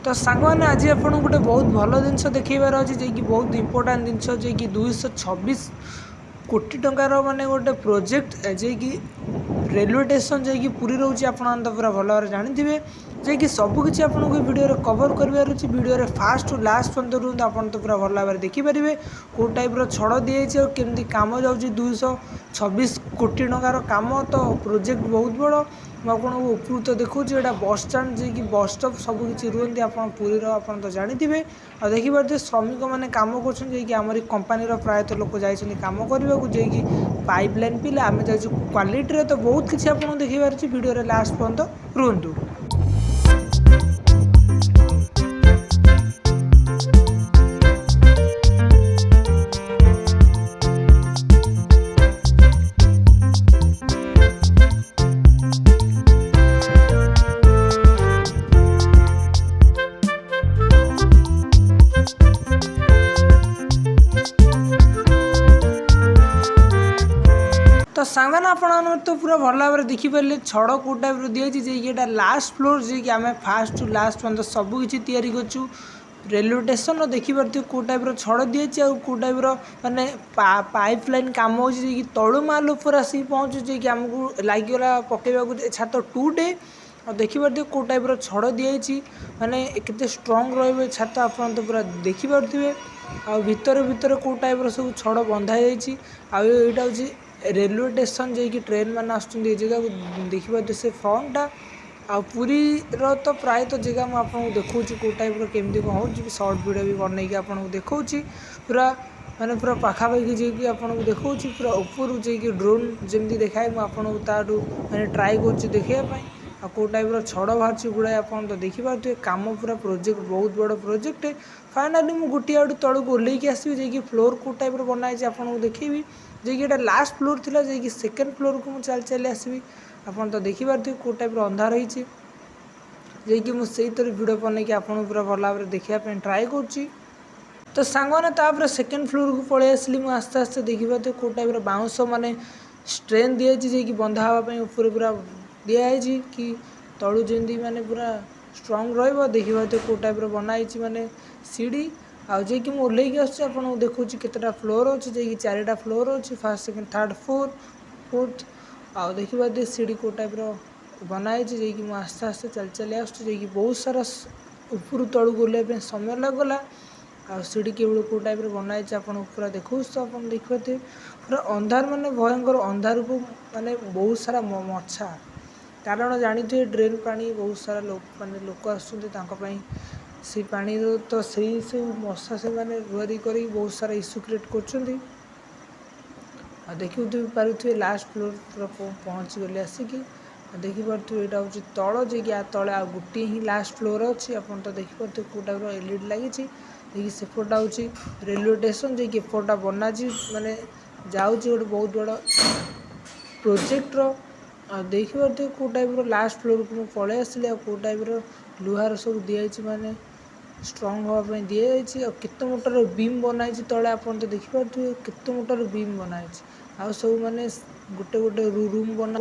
ତ ସାଙ୍ଗମାନେ, ଆଜି ଆପଣଙ୍କୁ ଗୋଟେ ବହୁତ ଭଲ ଜିନିଷ ଦେଖେଇବାର ଅଛି, ଯିଏକି ବହୁତ ଇମ୍ପୋର୍ଟାଣ୍ଟ ଜିନିଷ, ଯିଏକି 226 କୋଟି ଟଙ୍କାର ମାନେ ଗୋଟେ ପ୍ରୋଜେକ୍ଟ, ଯିଏକି ରେଲୱେ ଷ୍ଟେସନ୍ ଯାଇକି ପୁରୀ ରହୁଛି। ଆପଣ ତ ପୁରା ଭଲ ଭାବରେ ଜାଣିଥିବେ, ଯିଏକି ସବୁକିଛି ଆପଣଙ୍କୁ ଏ ଭିଡ଼ିଓରେ କଭର୍ କରିବାର ଅଛି। ଭିଡ଼ିଓରେ ଫାଷ୍ଟ ଟୁ ଲାଷ୍ଟ ପର୍ଯ୍ୟନ୍ତ ରୁହନ୍ତୁ, ଆପଣ ତ ପୁରା ଭଲ ଭାବରେ ଦେଖିପାରିବେ କେଉଁ ଟାଇପ୍ର ଛଡ଼ ଦିଆଯାଇଛି ଆଉ କେମିତି କାମ ଯାଉଛି। 226 କୋଟି ଟଙ୍କାର କାମ, ତ ପ୍ରୋଜେକ୍ଟ ବହୁତ ବଡ଼। ମୁଁ ଆପଣଙ୍କୁ ଉପରୁ ତ ଦେଖାଉଛି, ଏଇଟା ବସ୍ ଷ୍ଟାଣ୍ଡ, ଯିଏକି ବସ୍ ଷ୍ଟପ୍ ସବୁ କିଛି ରୁହନ୍ତି ଆପଣ ପୁରୀର, ଆପଣ ତ ଜାଣିଥିବେ। ଆଉ ଦେଖିପାରୁଥିବେ ଶ୍ରମିକମାନେ କାମ କରୁଛନ୍ତି, ଯିଏକି ଆମରି କମ୍ପାନୀର ପ୍ରାୟତଃ ଲୋକ ଯାଇଛନ୍ତି କାମ କରିବାକୁ, ଯିଏକି ପାଇପ୍ ଲାଇନ୍ ପିଲା, ଆମେ ଯାଇଛୁ କ୍ୱାଲିଟିରେ। ତ ବହୁତ କିଛି ଆପଣଙ୍କୁ ଦେଖିବାର ଅଛି, ଭିଡ଼ିଓରେ ଲାଷ୍ଟ ପର୍ଯ୍ୟନ୍ତ ରୁହନ୍ତୁ। ତ ସାଙ୍ଗମାନେ, ଆପଣମାନେ ତ ପୁରା ଭଲ ଭାବରେ ଦେଖିପାରିଲେ ଛଡ଼ କେଉଁ ଟାଇପ୍ର ଦିଆଯାଇଛି, ଯିଏକି ଏଇଟା ଲାଷ୍ଟ ଫ୍ଲୋର୍, ଯିଏକି ଆମେ ଫାଷ୍ଟ ଟୁ ଲାଷ୍ଟ ପର୍ଯ୍ୟନ୍ତ ସବୁ କିଛି ତିଆରି କରିଛୁ ରେଲୱେ ଷ୍ଟେସନ୍ର। ଦେଖିପାରୁଥିବେ କେଉଁ ଟାଇପ୍ର ଛଡ଼ ଦିଆଯାଇଛି ଆଉ କେଉଁ ଟାଇପ୍ର ମାନେ ପାଇପ୍ ଲାଇନ୍ କାମ ହେଉଛି, ଯିଏକି ତଳୁ ମାଲ ଉପରେ ଆସିକି ପହଞ୍ଚୁଛି, ଯିଏକି ଆମକୁ ଲାଗିଗଲା ପକାଇବାକୁ ଏ ଛାତ 2 ଡେ। ଆଉ ଦେଖିପାରୁଥିବେ କେଉଁ ଟାଇପ୍ର ଛଡ଼ ଦିଆଯାଇଛି, ମାନେ କେତେ ଷ୍ଟ୍ରଙ୍ଗ ରହିବ ଏ ଛାତ, ଆପଣ ତ ପୁରା ଦେଖିପାରୁଥିବେ। ଆଉ ଭିତରେ ଭିତରେ କେଉଁ ଟାଇପ୍ର ସବୁ ଛଡ଼ ବନ୍ଧା ହେଇଯାଇଛି। ଆଉ ଏଇଟା ହେଉଛି ରେଲୱେ ଷ୍ଟେସନ୍, ଯାଇକି ଟ୍ରେନ୍ ମାନେ ଆସୁଛନ୍ତି ଏ ଜାଗାକୁ। ଦେଖିପାରୁଥିବେ ସେ ଫ୍ରଣ୍ଟଟା। ଆଉ ପୁରୀର ତ ପ୍ରାୟତଃ ଜାଗା ମୁଁ ଆପଣଙ୍କୁ ଦେଖାଉଛି କେଉଁ ଟାଇପ୍ର କେମିତି କ'ଣ ହେଉଛି। ସର୍ଟ ଭିଡ଼ିଓ ବି ବନେଇକି ଆପଣଙ୍କୁ ଦେଖାଉଛି, ପୁରା ମାନେ ପୁରା ପାଖାପାଖି ଯାଇକି ଆପଣଙ୍କୁ ଦେଖାଉଛି, ପୁରା ଉପରୁ ଯାଇକି ଡ୍ରୋନ୍ ଯେମିତି ଦେଖାଏ, ମୁଁ ଆପଣଙ୍କୁ ତାଠୁ ମାନେ ଟ୍ରାଏ କରୁଛି ଦେଖାଇବା ପାଇଁ। ଆଉ କେଉଁ ଟାଇପ୍ର ଛଡ଼ ବାହାରୁଛି ଗୁଡ଼ାଏ, ଆପଣ ତ ଦେଖିପାରୁଥିବେ। କାମ ପୁରା ପ୍ରୋଜେକ୍ଟ, ବହୁତ ବଡ଼ ପ୍ରୋଜେକ୍ଟ। ଫାଇନାଲି ମୁଁ ଗୋଟିଏ ଆଡ଼ୁ ତଳକୁ ଓହ୍ଲେଇକି ଆସିବି, ଯାଇକି ଫ୍ଲୋର୍ କେଉଁ ଟାଇପ୍ର ବନା ହେଇଛି ଆପଣଙ୍କୁ ଦେଖେଇବି, ଯାଇକି ଏଇଟା ଲାଷ୍ଟ ଫ୍ଲୋର୍ ଥିଲା, ଯାଇକି ସେକେଣ୍ଡ ଫ୍ଲୋର୍କୁ ମୁଁ ଚାଲି ଚାଲି ଆସିବି। ଆପଣ ତ ଦେଖିପାରୁଥିବେ କେଉଁ ଟାଇପ୍ର ଅନ୍ଧାର ହେଇଛି, ଯାଇକି ମୁଁ ସେଇଥିରେ ଭିଡ଼ିଓ ବନେଇକି ଆପଣଙ୍କୁ ପୁରା ଭଲ ଭାବରେ ଦେଖିବା ପାଇଁ ଟ୍ରାଏ କରୁଛି। ତ ସାଙ୍ଗମାନେ, ତାପରେ ସେକେଣ୍ଡ ଫ୍ଲୋର୍କୁ ପଳେଇ ଆସିଲି ମୁଁ ଆସ୍ତେ ଆସ୍ତେ। ଦେଖିପାରୁଥିବେ କେଉଁ ଟାଇପ୍ର ବାଉଁଶ ମାନେ ଷ୍ଟ୍ରେନ୍ଥ ଦିଆଯାଇଛି, ଯାଇକି ବନ୍ଧା ହେବା ପାଇଁ ଉପରେ ପୁରା ଦିଆହେଇଛି କି ତଳୁ ଯେମିତି ମାନେ ପୁରା ଷ୍ଟ୍ରଙ୍ଗ ରହିବ। ଦେଖିପାରୁଥିବେ କେଉଁ ଟାଇପ୍ର ବନା ହେଇଛି ମାନେ ସିଡ଼ି। ଆଉ ଯାଇକି ମୁଁ ଓହ୍ଲେଇକି ଆସୁଛି, ଆପଣଙ୍କୁ ଦେଖାଉଛି କେତେଟା ଫ୍ଲୋର୍ ଅଛି, ଯାଇକି ଚାରିଟା ଫ୍ଲୋର୍ ଅଛି, first, second, third, fourth. ଆଉ ଦେଖିପାରୁଥିବେ ସିଡ଼ି କେଉଁ ଟାଇପ୍ର ବନା ହେଇଛି। ଯାଇକି ମୁଁ ଆସ୍ତେ ଆସ୍ତେ ଚାଲି ଚାଲି ଆସୁଛି, ଯାଇକି ବହୁତ ସାରା ଉପରୁ ତଳକୁ ଓହ୍ଲେଇବା ପାଇଁ ସମୟ ଲାଗିଗଲା। ଆଉ ସିଡ଼ି କେବଳ କେଉଁ ଟାଇପ୍ର ବନା ହେଇଛି ଆପଣଙ୍କୁ ପୁରା ଦେଖାଉଛି। ତ ଆପଣ ଦେଖିପାରୁଥିବେ ପୁରା ଅନ୍ଧାର, ମାନେ ଭୟଙ୍କର ଅନ୍ଧାରକୁ ମାନେ ବହୁତ ସାରା ମଛା, କାରଣ ଜାଣିଥିବେ ଡ୍ରେନ୍ ପାଣି ବହୁତ ସାରା ମାନେ ଲୋକ ଆସୁଛନ୍ତି ତାଙ୍କ ପାଇଁ, ସେଇ ପାଣିରୁ ତ ସେଇ ସବୁ ମଶା ସେମାନେ ରୁଆରି କରିକି ବହୁତ ସାରା ଇସ୍ୟୁ କ୍ରିଏଟ୍ କରୁଛନ୍ତି। ଆଉ ଦେଖିଥିବେ ପାରୁଥିବେ ଲାଷ୍ଟ ଫ୍ଲୋର୍ ପୁରା ପହଞ୍ଚିଗଲି ଆସିକି। ଆଉ ଦେଖିପାରୁଥିବେ ଏଇଟା ହେଉଛି ତଳ, ଯିଏକି ଆ ତଳେ ଆଉ ଗୋଟିଏ ହିଁ ଲାଷ୍ଟ ଫ୍ଲୋର୍ ଅଛି। ଆପଣ ତ ଦେଖିପାରୁଥିବେ କେଉଁ ଟାଇପ୍ର ଏଲ୍ଇଡି ଲାଗିଛି, ଯାଇକି ସେପଟଟା ହେଉଛି ରେଲୱେ ଷ୍ଟେସନ୍, ଯାଇକି ଏପଟଟା ବନାଛି ମାନେ ଯାଉଛି ଗୋଟେ ବହୁତ ବଡ଼ ପ୍ରୋଜେକ୍ଟର। ଆଉ ଦେଖିପାରୁଥିବେ କେଉଁ ଟାଇପ୍ର ଲାଷ୍ଟ ଫ୍ଲୋର୍କୁ ମୁଁ ପଳେଇ ଆସିଲି ଆଉ କେଉଁ ଟାଇପ୍ର ଲୁହାର ସବୁ ଦିଆଯାଇଛି, ମାନେ ଷ୍ଟ୍ରଙ୍ଗ ହେବା ପାଇଁ ଦିଆଯାଇଛି। ଆଉ କେତେ ମୋଟାର ବିମ୍ ବନା ହେଇଛି ତଳେ, ଆପଣ ତ ଦେଖିପାରୁଥିବେ କେତେ ମୋଟାର ବିମ୍ ବନା ହେଇଛି। ଆଉ ସବୁ ମାନେ ଗୋଟେ ଗୋଟେ ରୁମ୍ ବନା